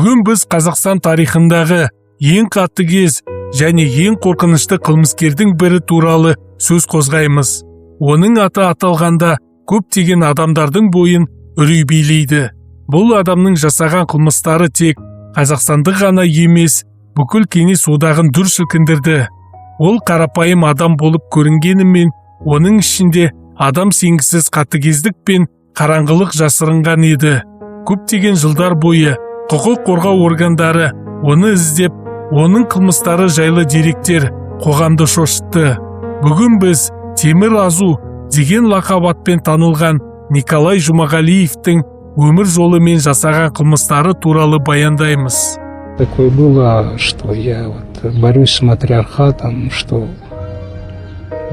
Бүгін біз Қазақстан тарихындағы ең қатыгез және ең қорқынышты қылмыскердің бірі туралы сөз қозғаймыз. Оның аты аталғанда көптеген адамдардың бойын үрей билейді. Бұл адамның жасаған қылмыстары тек Қазақстанды ғана емес, бүкіл Кеңес одағын дүр сілкіндірді. Ол қарапайым адам болып көрінгенімен, оның ішінде адам сенгісіз қатыгездік пен қараңғылық жасырынған еді. Көптеген жылдар бойы құқық қорғау органдары оны іздеп, оның қылмыстары жайлы деректер қоғамды шошытты. Бүгін біз Темір Азу деген лақап атпен танылған Николай Жұмағалиевтің өмір жолы мен жасаған қылмыстары туралы баяндаймыз. Такое было, что я вот борюсь с матриархатом, что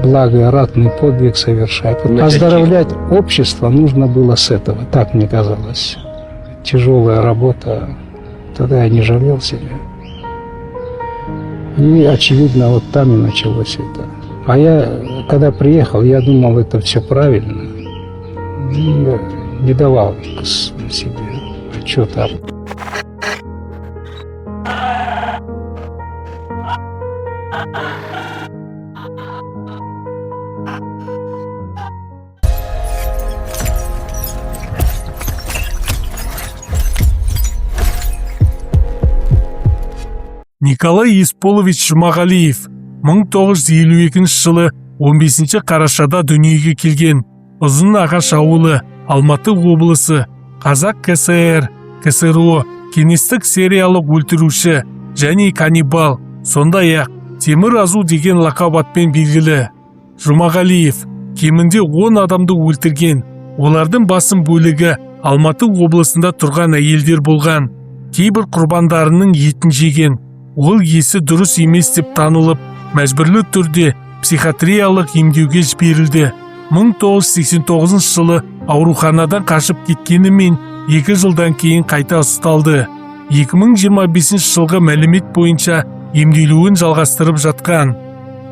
благо ратный подвиг совершаю. Ну, Оздоровлять общество нужно было с этого, так мне казалось. Тяжелая работа, тогда я не жалел себя. И, очевидно, вот там и началось это. А я, когда приехал, я думал, это все правильно. И не давал себе отчета. Николай Есполович Жұмағалиев 1952 жылы 15 қарашада дүниеге келген. Ұзын ағаш ауылы, Алматы облысы, Қазақ КСР, КСРО, кеңестік сериялық өлтіруші және каннибал, сондай-ақ Темір Азу деген лақап атпен белгілі. Жұмағалиев кемінде 10 адамды өлтірген. Олардың басым бөлігі Алматы облысында тұрған әйелдер болған. Кейбір құрбандарының етін жеген. Ол есі дұрыс емес деп танылып, мәжбүрлі түрде психиатриялық емдеуге жіберілді. 1989 жылы ауруханадан қашып кеткенімен, 2 жылдан кейін қайта ұсталды. 2025 жылғы мәлімет бойынша емделуін жалғастырып жатқан.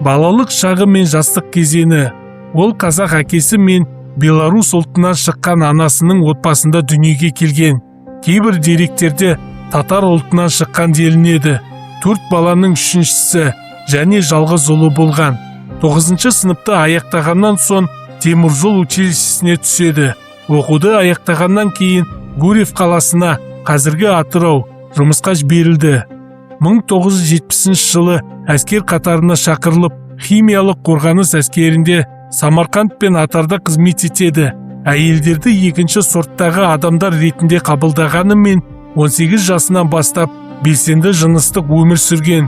Балалық шағы мен жастық кезеңі. Ол қазақ әкесі мен белорус ұлтынан шыққан анасының отбасында дүниеге келген. Кейбір деректерде татар ұлтынан шыққан делінеді. Төрт баланың үшіншісі және жалғыз ұлы болған. Тоғызыншы сыныпты аяқтағаннан соң теміржол училищесіне түседі. Оқуды аяқтағаннан кейін Гурьев қаласына, қазіргі Атырау, жұмысқа жіберілді. 1970 жылы әскер қатарына шақырылып, химиялық қорғаныс әскерінде Самарқанд пен Атарда қызмет етеді. Әйелдерді екінші сорттағы адамдар ретінде қабылдағанымен, 18 жасынан бастап белсенді жыныстық өмір сүрген.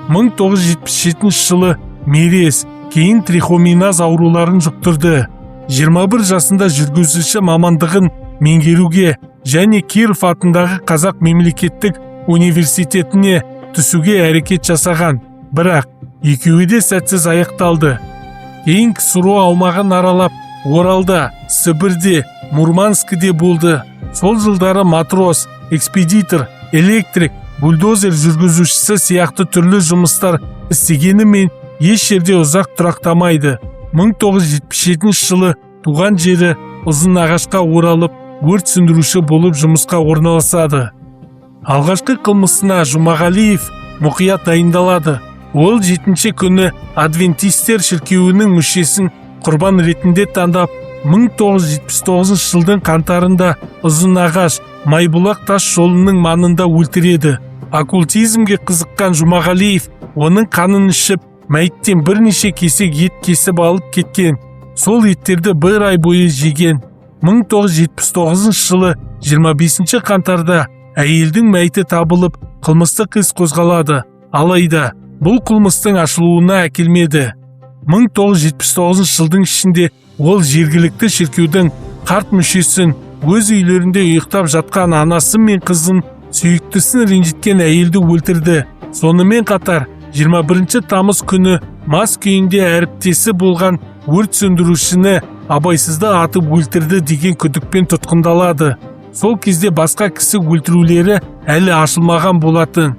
1977 жылы мерез, кейін трихомоназ ауруларын жұқтырды. 21 жасында жүргізуші мамандығын меңгеруге және Киров атындағы Қазақ мемлекеттік университетіне түсуге әрекет жасаған, бірақ екеуі де сәтсіз аяқталды. Кейін КСРО аумағын аралап, Оралда, Сібірде, Мурманскіде болды. Сол жылдары матрос, экспедитор, электрик, бульдозер жүргізушісі сияқты түрлі жұмыстар істегенімен, еш жерде ұзақ тұрақтамайды. 1977 жылы туған жері Ұзын ағашқа оралып, өрт сөндіруші болып жұмысқа орналасады. Алғашқы қылмысына Жұмағалиев мұқият дайындалады. Ол жетінші күні адвентистер шіркеуінің мүшесін құрбан ретінде таңдап, 1979 жылдың қаңтарында Ұзынағаш Майбұлақ тас жолының маңында өлтіреді. Оккультизмге қызыққан Жұмағалиев оның қанын ішіп, мәйіттен бірнеше кесек ет кесіп алып кеткен. Сол еттерді бір ай бойы жеген. 1979 жылы 25 қаңтарда әйелдің мәйіті табылып, қылмыстық іс қозғалады. Алайда бұл қылмыстың ашылуына әкелмеді. 1979 жылдың ішінде ол жергілікті шіркеудің қарт мүшесін, өз үйлерінде ұйықтап жатқан анасы мен қызын, сүйіктісін ренжіткен әйелді өлтірді. Сонымен қатар 21 тамыз күні мас күйінде әріптесі болған өрт сөндірушіні абайсызда атып өлтірді деген күдікпен тұтқындалады. Сол кезде басқа кісі өлтірулері әлі ашылмаған болатын.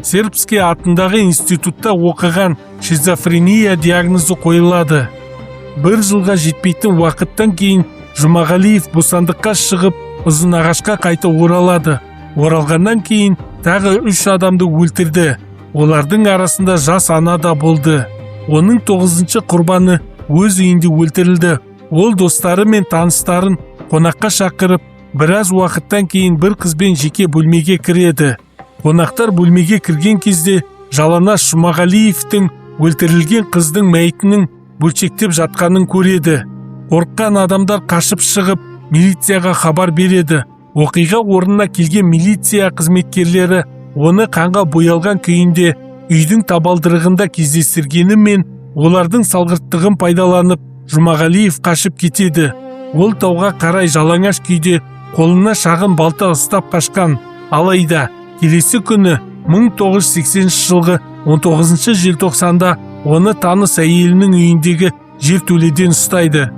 Сербский атындағы институтта оқыған, шизофрения диагнозы қойылады. Бір жылға жетпейтін уақыттан кейін Жұмағалиев бостандыққа шығып, Ұзынағашқа қайта оралады. Оралғаннан кейін тағы үш адамды өлтірді. Олардың арасында жас ана да болды. Оның тоғызыншы құрбаны өз үйінде өлтірілді. Ол достары мен таныстарын қонаққа шақырып, біраз уақыттан кейін бір қызбен жеке бөлмеге кіреді. Қонақтар бөлмеге кірген кезде жалаңаш Жұмағалиевтің өлтірілген қыздың мәйітінің бөлшектеп жатқанын көреді. Қорыққан адамдар қашып шығып, милицияға хабар береді. Оқиға орнына келген милиция қызметкерлері оны қанға боялған күйінде үйдің табалдырығында кездестіргенімен, олардың салғырттығын пайдаланып, Жұмағалиев қашып кетеді. Ол тауға қарай жалаңаш күйде, қолына шағын балта ұстап қашқан. Алайда келесі күні, 1980 жылғы 19 желтоқсанда, оны таныс әйелінің үйіндегі жертөледен ұстайды.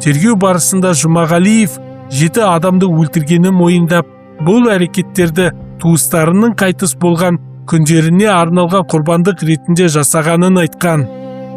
Тергеу барысында Жұмағалиев жеті адамды өлтіргенін мойындап, бұл әрекеттерді туыстарының қайтыс болған күндеріне арналған құрбандық ретінде жасағанын айтқан.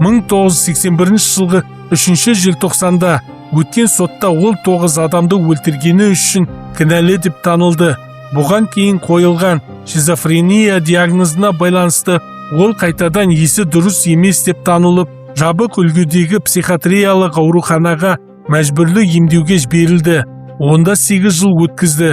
1981 жылғы 3 желтоқсанда өткен сотта ол тоғыз адамды өлтіргені үшін кінәлі деп танылды. Бұған кейін қойылған шизофрения диагнозына байланысты ол қайтадан есі дұрыс емес деп танылып, жабық үлгідегі психиатриялық ауруханаға мәжбүрлі емдеуге жіберілді. Онда 8 жыл өткізді.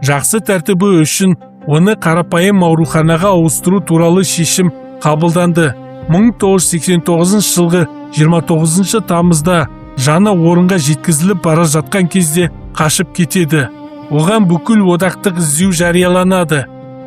Жақсы тәртібі үшін оны қарапайым ауруханаға ауыстыру туралы шешім қабылданды. 1989 жылғы 29 тамызда жаңа орынға жеткізіліп бара жатқан кезде қашып кетеді. Оған бүкіл одақтық іздеу жарияланады.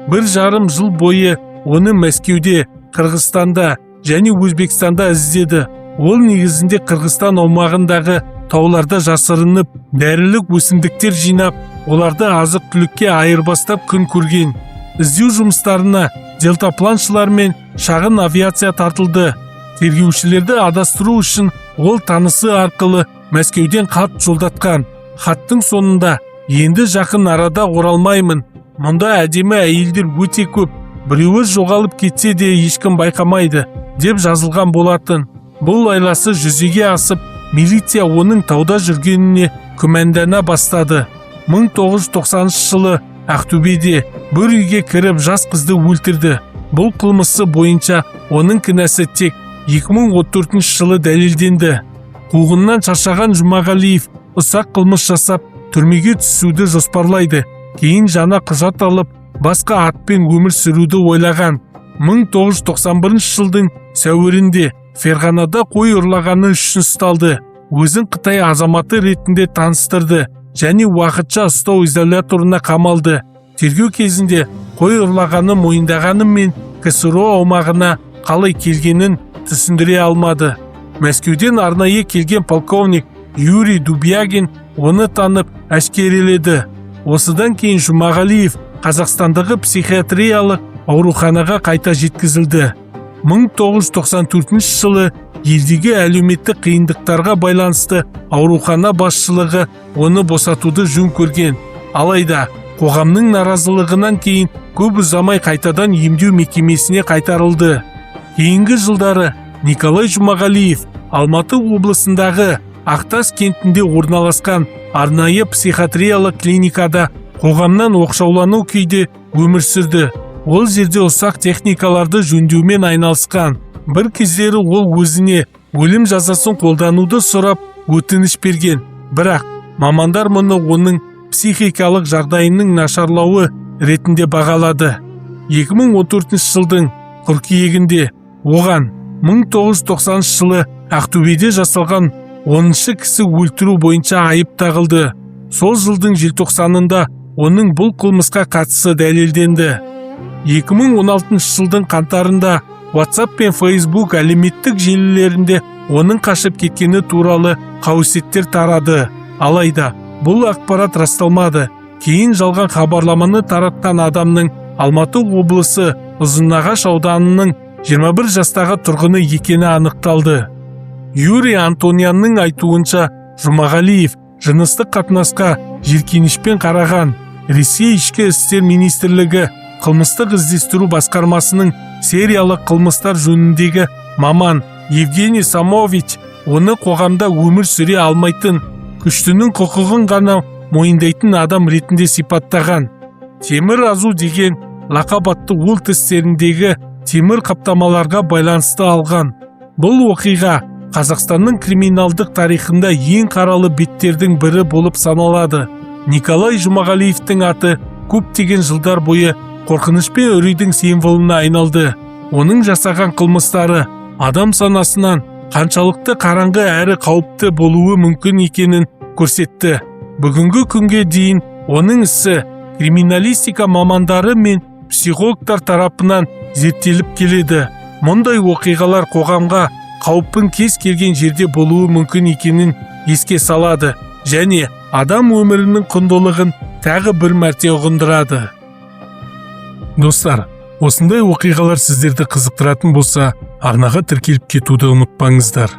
1,5 жыл бойы оны Мәскеуде, Қырғызстанда және Өзбекстанда іздеді. Ол негізінде Қырғызстан аумағындағы тауларда жасырынып, дәрілік өсімдіктер жинап, оларды азық түлікке айырбастап күн көрген. Іздеу жұмыстарына дельтапланшылар мен шағын авиация тартылды. Тергеушілерді адастыру үшін ол танысы арқылы Мәскеуден хат жолдатқан. Хаттың соңында: «Енді жақын арада оралмаймын. Мұнда әдемі әйелдер өте көп, біреуі жоғалып кетсе де, ешкім байқамайды», – деп жазылған болатын. Бұл айласы жүзеге асып, милиция оның тауда жүргеніне күмәндана бастады. 1990 жылы Ақтөбеде бір үйге кіріп, жас қызды өлтірді. Бұл қылмысы бойынша оның кінәсі тек 2014 жылы дәлелденді. Қуғыннан шаршаған Жұмағалиев ұсақ қылмыс жасап, түрмеге түсуді жоспарлайды. Кейін жаңа құжат алып, басқа атпен өмір сүруді ойлаған. 1991 жылдың сәуірінде Ферғанада қой ұрлағаны үшін ұсталды. Өзін Қытай азаматы ретінде таныстырды және уақытша ұстау изоляторына қамалды. Тергеу кезінде қой ұрлағанын мойындағанымен, КСРО аумағына қалай келгенін түсіндіре алмады. Мәскеуден арнайы келген полковник Юрий Дубягин оны танып, әшкереледі. Осыдан кейін Жұмағалиев Қазақстандағы психиатриялық ауруханаға қайта жеткізілді. 1994 жылы елдегі әлеуметтік қиындықтарға байланысты аурухана басшылығы оны босатуды жөн көрген. Алайда қоғамның наразылығынан кейін көп ұзамай қайтадан емдеу мекемесіне қайтарылды. Кейінгі жылдары Николай Жұмағалиев Алматы облысындағы Ақтас кентінде орналасқан арнайы психиатриялық клиникада қоғамнан оқшаулану күйде өмір сүрді. Ол жерде ұсақ техникаларды жөндеумен айналысқан. Бір кездері ол өзіне өлім жазасын қолдануды сұрап өтініш берген, бірақ мамандар мұны оның психикалық жағдайының нашарлауы ретінде бағалады. 2014 жылдың қыркүйегінде оған 1990 жылы Ақтөбеде жасалған 10 кісі өлтіру бойынша айып тағылды. Сол жылдың желтоқсанында оның бұл қылмысқа қатысы дәлелденді. 2016 жылдың қаңтарында WhatsApp пен Facebook әлеуметтік желілерінде оның қашып кеткені туралы қауесеттер тарады. Алайда бұл ақпарат расталмады. Кейін жалған хабарламаны таратқан адамның Алматы облысы Ұзынағаш ауданының 21 жастағы тұрғыны екені анықталды. Юрий Антонянның айтуынша, Жұмағалиев жыныстық қатынасқа жиіркенішпен қараған. Ресей Ішкі істер министрлігі қылмыстық іздестіру басқармасының сериялық қылмыстар жөніндегі маман Евгений Самович оны қоғамда өмір сүре алмайтын, күштінің құқығын ғана мойындайтын адам ретінде сипаттаған. Темір Азу деген лақап атты ол тістеріндегі темір қаптамаларға байланысты алған. Бұл оқиға Қазақстанның криминалдық тарихында ең қаралы беттердің бірі болып саналады. Николай Жұмағалиевтің аты көптеген жылдар бойы қорқыныш пен үрейдің символына айналды. Оның жасаған қылмыстары адам санасынан қаншалықты қараңғы әрі қауіпті болуы мүмкін екенін көрсетті. Бүгінгі күнге дейін оның ісі криминалистика мамандары мен психологтар тарапынан зерттеліп келеді. Мұндай оқиғалар қоғамға қауіптің кез келген жерде болуы мүмкін екенін еске салады және адам өмірінің құндылығын тағы бір мәрте ұғындырады. Достар, осындай оқиғалар сіздерді қызықтыратын болса, арнаға тіркеліп кетуді ұмытпаңыздар.